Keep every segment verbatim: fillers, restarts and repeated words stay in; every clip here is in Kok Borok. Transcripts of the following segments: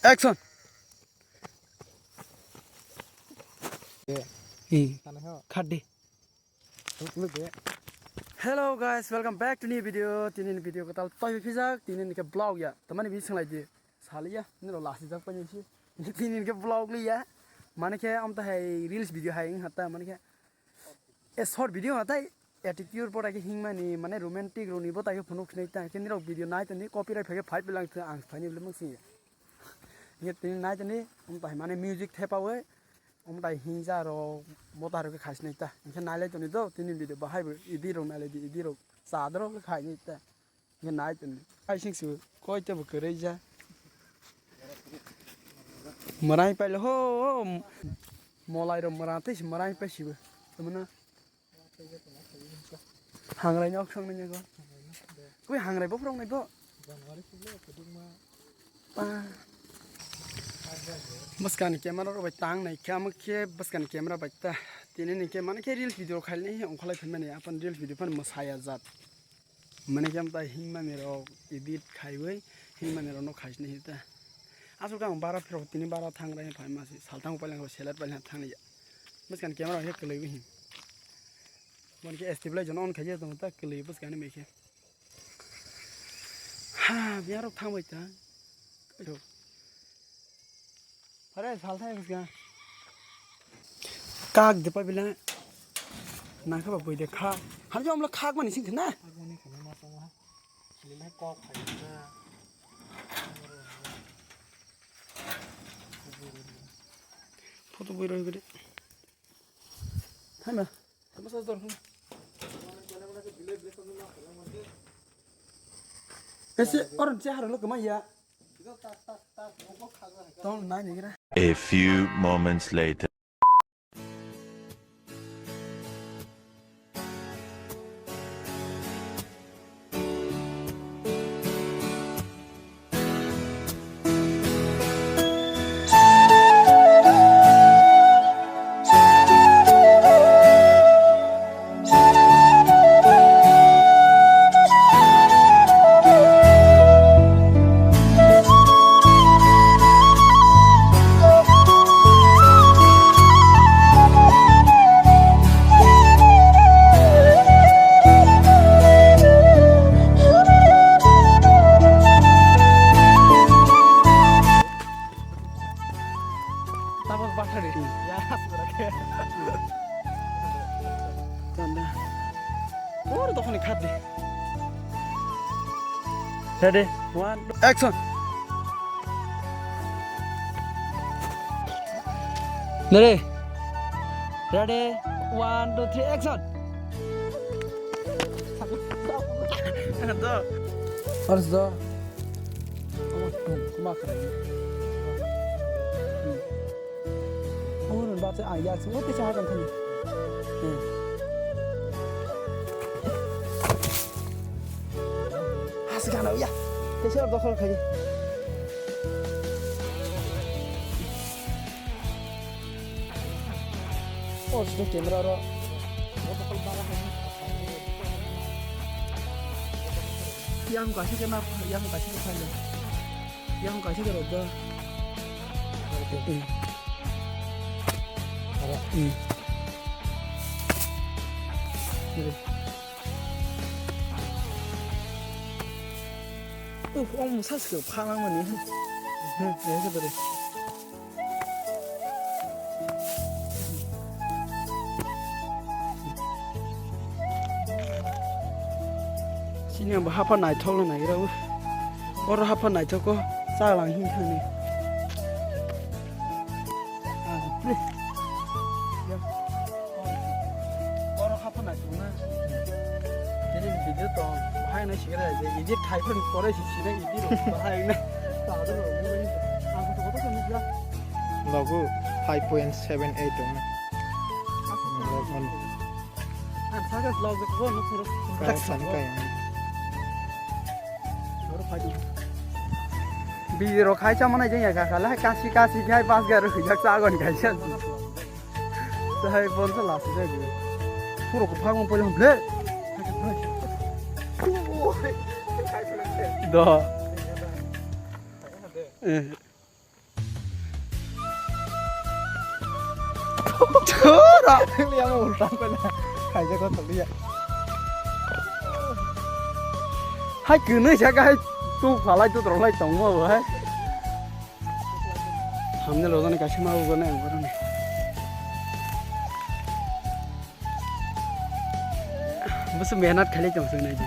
Action. Hi. Khadi. Hello guys, welcome back to new video. Tini ni video kwtal toi phijak, tini ni khe vlog ya. Tamani bi swnglai di. Saliya, nini rok lasi jak pani si. Tini ni khe vlog li ya. Mane khe am ta hai reels video hai wng hata mane khe. E short video hatai attitude bo tai hingmani mane romantic roni bo tai phunuk khnai ta khe nirok video nai tani copyright phai five lang ang phani bele mung sing. Ye tini nai tani um tai mane music thepa we um tai hinja rok mota rok khai sinai ta. Khe nai lai toni do tini video bahai bo idi rok nai lai di idi rok sa dro khai ni ta. Nge nai tong. Ai sing su koi te bo kwrwi ja. Mwrai pailo ho, ho. Molai ro mwra tei se mwrai pai sibo. Tamo na. Hangrai nok song nai go. Koi hangrai bo phrong nai bo. Bwskani camera rok bai tang nai khe, amo khe bwskani camera bai ta. Tini ni khe mane khe reels video khai nai ongkholai phai mani, apan reels video phan mwsaya jat. Mane khe amtai himmanirok edit khaiwi himmanirokno khaisni hita. Aswk ang bara phirok tini bara thang rai phai masi salthang pailangbo selet pailangbo thangya. Bwskang camera khe kwlwi hin. Mane khe stabilizer on khaye tong ta kwlwi bwskang ni mekhe. Ha, biyarok thang bai ta. Are, salthai bwskango. Kak de pa bila. Nangkhe ba bui de kha. Hamja omla khak mani sing khna. Photo bui roi gede. Thaima. Ese oron che harolo kemaya. Tong nai ni gira. A few moments later. Tabok bathari. Ya, aswk khe. Tanda. Or dokhoni khadi. Ready? One, two, action. Ready? Ready? One, two, three, action. Harus do. Kuma krai. Urun ba se ayar se wote se hakan thani. Hasi kana ya. Te se dokhol khai. Oh, sudah camera ro. Yang kasih kena, yang kasih kena. Yang kasih kena dah. Eh. Eh. Uf, om sa se pha nang mani. Eh, eh, eh. Sini ang hapha naithok le naigra o. Oro hapha naithok o, cha lang hin thani. Ah, please. Oro hapha naithok na. Jadi video to bahai na sikira je edit khai phan pore si sina edit ro bahai na. Logo five point seven eight dong. Ang sakhe vlog ko no thoro. Kaya sani kaya. Biro khai cha manai jeng ya kha khala kasi kasi khai pas gar hujak cha gon khai cha. Sai bon sa las jai. Puro ko phang pole hum le. Do. Eh. Chura. Yang ulta ko na. Kaisa ko tong dia. Hai kwnwi sa ka hai tu phalai tu rok lai tongma bo hai. Thumbnail rok jani kaisa ma bo ne ang boroni. Bwswk mehnat khailai tong chwng nai di.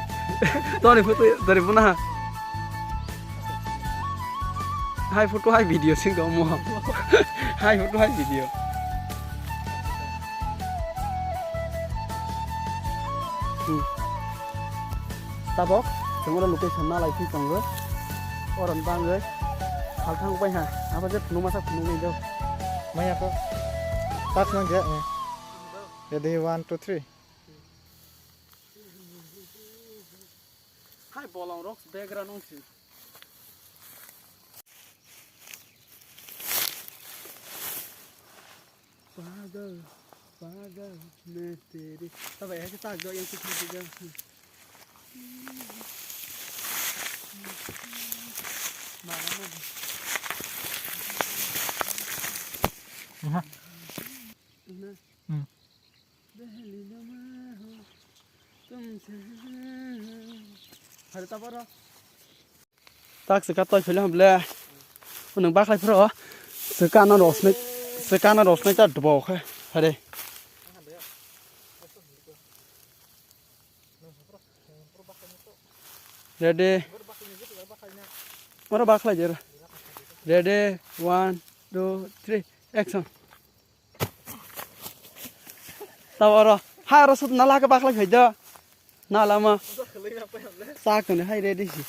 Tori photo, tori phuna. Hai photo hai video sing tong mo. Hai photo hai video. Hmm. Tabok, chwng oro location na lai phi tongo. Oro bangwi. Halthang pai ha. Abo je phunuk masa phunuk nai do. Maya ko. Touch nang je. Ready, one, two, three. Hai bolong rok background wng si. Pagal, pagal, main tere. Tabai hai tak do yang sik sik do. Mama mo. Aha. Na. Hmm. Hari taboro. Tak se katoi phele hamble. Unang baklai phro. Se kana rosne, se kana rosne ta dbo khe. Hari. Ready. Oro baklai jer. Ready. One, two, three. Action. Tao oro. Hai oro sut nala ke baklai phai do. Nala ma. Sa kone hai ready si.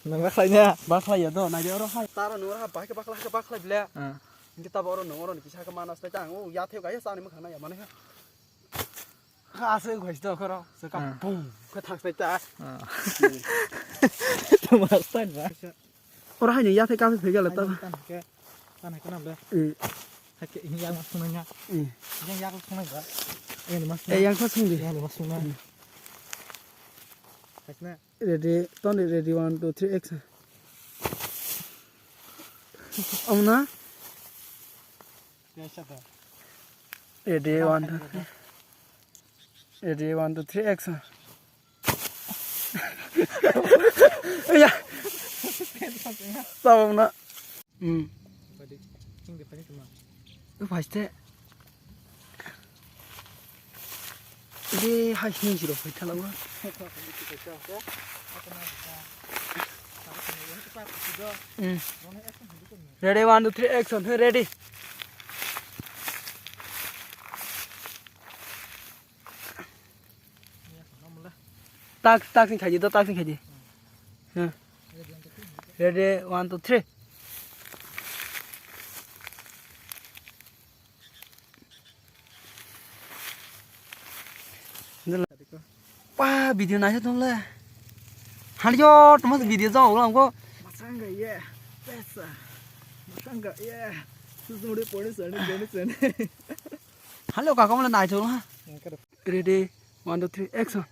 Nang baklai na. Baklai ya do. Nai oro hai. Taro nora baklai baklai baklai ble. Ah. Hindi tabo oro nong oro ni kisa ke manas ta chang. O ya theu ga ya sa ni mukha na ya mane. Kha se khoi sto khoro se ka Ah. Pum kha thak sai ta. Ah. Tamo style ba. Oro hai ni ya thai ka phai gala ta. Tan ke tan ke nam le. Eh. Hake yang mas nanya. Eh. Yang yak sunai ba. Yang mas. Eh yang kha sung di. Yang mas sunai. Hakna. Ready, Tony, ready, one, two, three, action. Amna. Ready, one, two, three. Ready, one, two, three, action. Ya. Tabamna. Hmm. Phaiste. De hai sini siro phai thala wa. Hmm. Ready, one, two, three, action. Hey, ready. Tak, tak sing khaji do, tak sing khaji. Hmm. Ready, one, two, three. Pa video naisai tong le. Haliyo toma video jao ulang ko. Masanga ye. Pesa. Masanga ye. Susumuri poni sani poni sani. Haliyo kaka mala naisai ulang ha. Ready, one, two, three, action.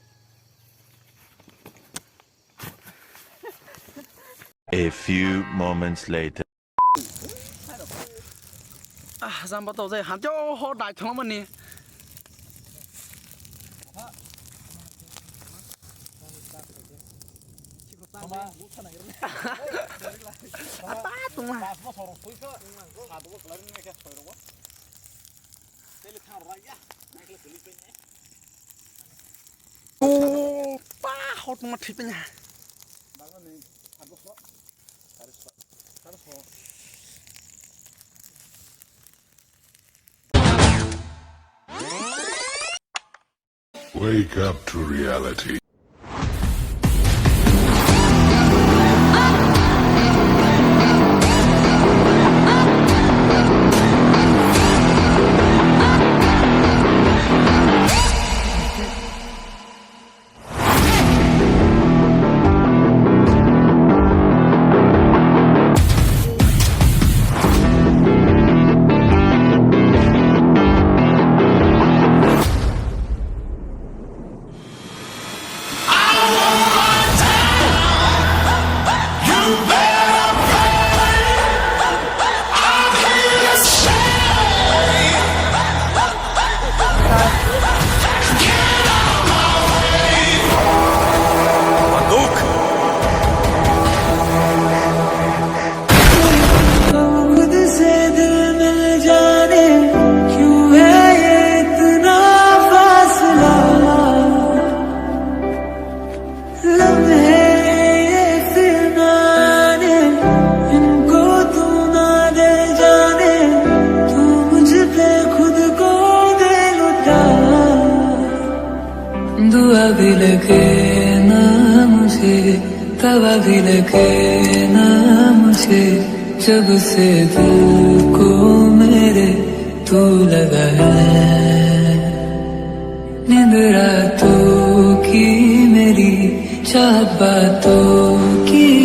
A few moments later. Ah, jamba to jai han jo ho dai thong mani. Ata tuma. Oh, pa, hot ma thipnya. Wake up to reality. तब भी लगे ना मुझे, जब से दिल को मेरे तू लगा है। नींद रातों की मेरी, चाहत बातों की